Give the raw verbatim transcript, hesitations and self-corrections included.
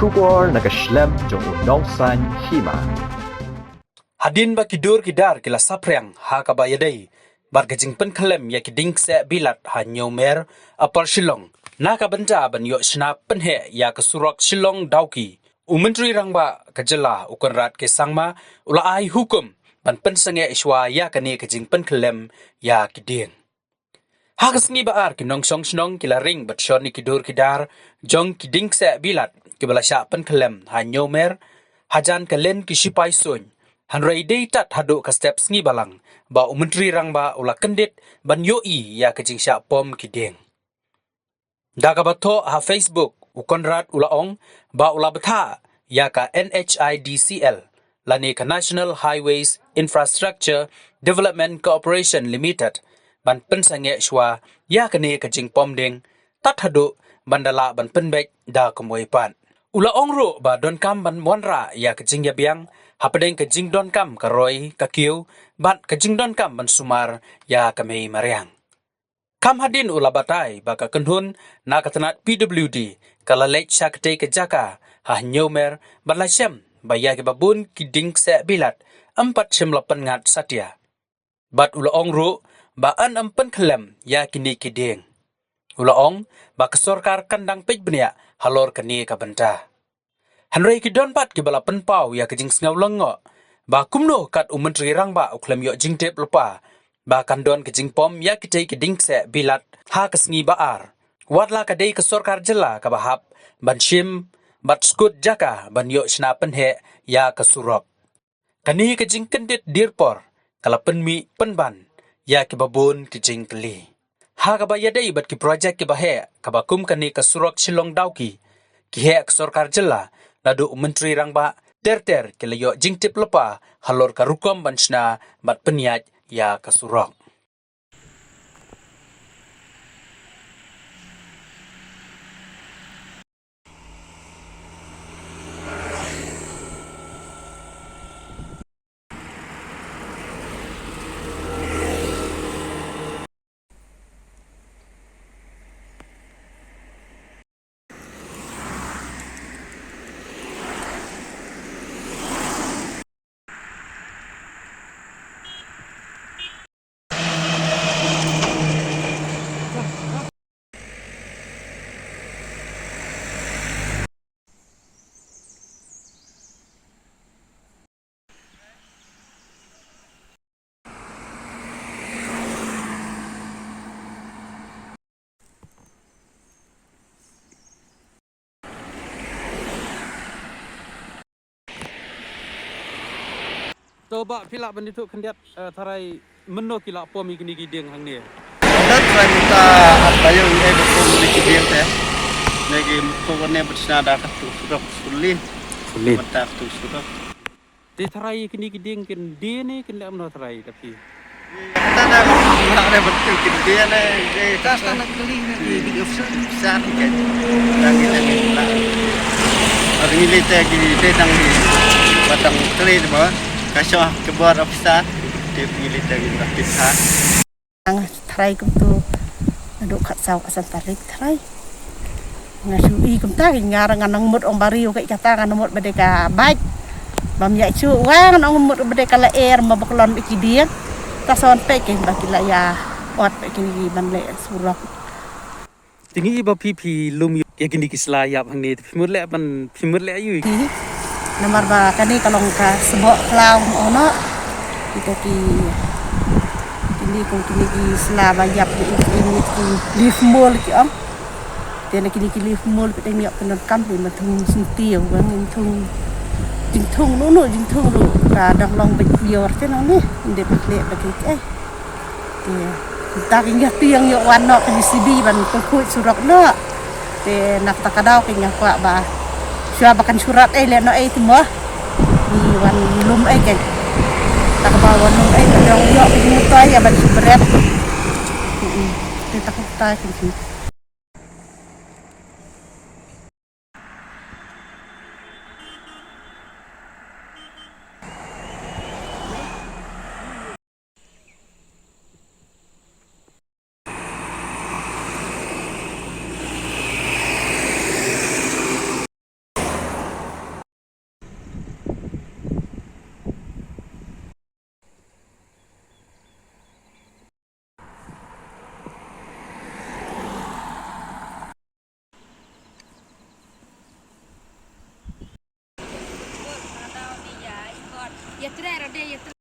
Khubor na ka shlem jong u nongsan hima. Hadien ba ki dur ki dar ki la saphriang ha kaba ïadei bad ka jingpynkhyllem ïa ki dieng kseh bilat ha Hynñiewmer, Upper Shillong, na ka bynta ban ïoh shna pynheh ïa ka surok Shillong Dawki, u Myntri Rangbah ka jylla u Conrad K Sangma u la ai hukum ban pynsangeh shuwa ïa kane ka jingpynkhyllem ïa ki dieng. Ha ka sngi ba ar ki nongshong shnong ki la ring bad shon ïa ki dur ki dar jong ki dieng kseh bilat kiba la shah pynkhyllem ha Hynñiewmer hajan ka lieng ki shipai suiñ. Hynrei dei tad haduh ka step sngi balang ba u Myntri Rangbah u la kyndit ban ïohi ïa ka jingshah pom ki dieng. Da kaba thoh ha Facebook, u Conrad u la ong ba u la bthah ïa ka N H I D C L lane ka National Highways Infrastructure Development Corporation Limited ban pynsangeh shuwa ïa kane ka jingpom dieng tad haduh ban da lah ban pynbeit da kumwei pat. U la ong ruh ba donkam ban wanrah ïa ka jingïabiang hapdeng ka jingdonkam ka roi ka kiew bad ka jingdonkam ban sumar ïa ka mei mariang. Kham hadien u la batai ba ka kynhun na ka tnat P W D ka la leit sha katei ka jaka ha Hynñiewmer bad la shem ba ïa kiba bun ki dieng kseh bilat ym pat shym la pynngat satia. Bad u la ong ruh ba yn ym pynkhyllem ïa kine ki dieng. U la ong ba ka sorkar kan dang peit bniah halor kane ka bynta. Hynrei ki don pat kiba la pynpaw ïa ka jingsngew lyngngoh ba kumno kat u Myntri Rangbah u khlem ïoh jingtip lypa ba kan don ka jingpom ïa kitei ki dieng kseh bilat ha ka sngi ba ar, wat la ka dei ka sorkar jylla kaba hap ban shim bad skud jaka ban ïoh shna pynheh ïa ka surok. Kane ka jingkyndit dierpor ka la pynmih pynban ïa kiba bun ki jingkylli ha kaba ïadei bad ki projek kiba heh kaba kum kane ka surok Shillong Dawki. Ki heh ka sorkar jylla naduh u Myntri Rangbah ter ter ki la ïoh jingtip lypa halor ka rukom ban shna bad pynïaid ïa ka surok. To bah, phi lah ban ïathuh khyndiat, eh, tharai mynno ki la pom ïa kine ki dieng hangne? Ynda tharai mynta ar taïew ngi ai ba pom ïa kine ki dieng te. Ne ki muthu kane bad shna da katu surok suli. Suli. Mynta katu surok. Te tharai ïa kine ki dieng kin die ne kin leh kumno tharai da phi? Kata da ka pynlong ne bynta kin die ne, eh, ta sa na kali ne ki, ki officer, officer ki. Da ki ne ki la. Ba ngi leit te ki dei tang ki, ba tang kali ba ka shoh ka bor officer. Te ngi leit te ki ba tip ha. Nang tharai kumtu. Naduh khatsaw khatsan tarik tharai. Nga shu i kumta, nga ra ngan nang mut ong ba riew ka i kata, ngan mut ba dei ka bike. Bam ïa shu wa ngan ong mut ba dei ka lyer ma ba klon ba ki dieng. Ta son peit ki ba ki la ïa ot ba kine ki ban leh surok. Te ngi i ba phi phi lum ïa kine ki sla ïap hangne, phi mut leh ban, phi mut leh ïa u. Namar ba kane ka long ka sboh khlaw mo no. Kita ki, kine ko kine ki sla ba ïap ki, ki, ki leaf mold ki ong. Te na kine ki leaf mold phi te ïoh pyndonkam phi ma thung sngewthuh ba ngin thung, jingthung no no, jingthung ruh ka dang long beit ïor te nang ne. Ynda phi leh ba ki, eh. Te, ta ki ngiah tiang ïoh wan noh ka J C B ban pynkhuid surok noh. Te na kata ka daw ki ngiah kwah ba shuwa ba kan shu rat ei leh noh ei te mo. Ngi wan lum ei keiñ. Ta kaba wan lum ei ka dong ïoh ki motor ïa ban shu bret. Mm-mm. Te ta kata keiñ. Ïatrei ruh de, ïatrei.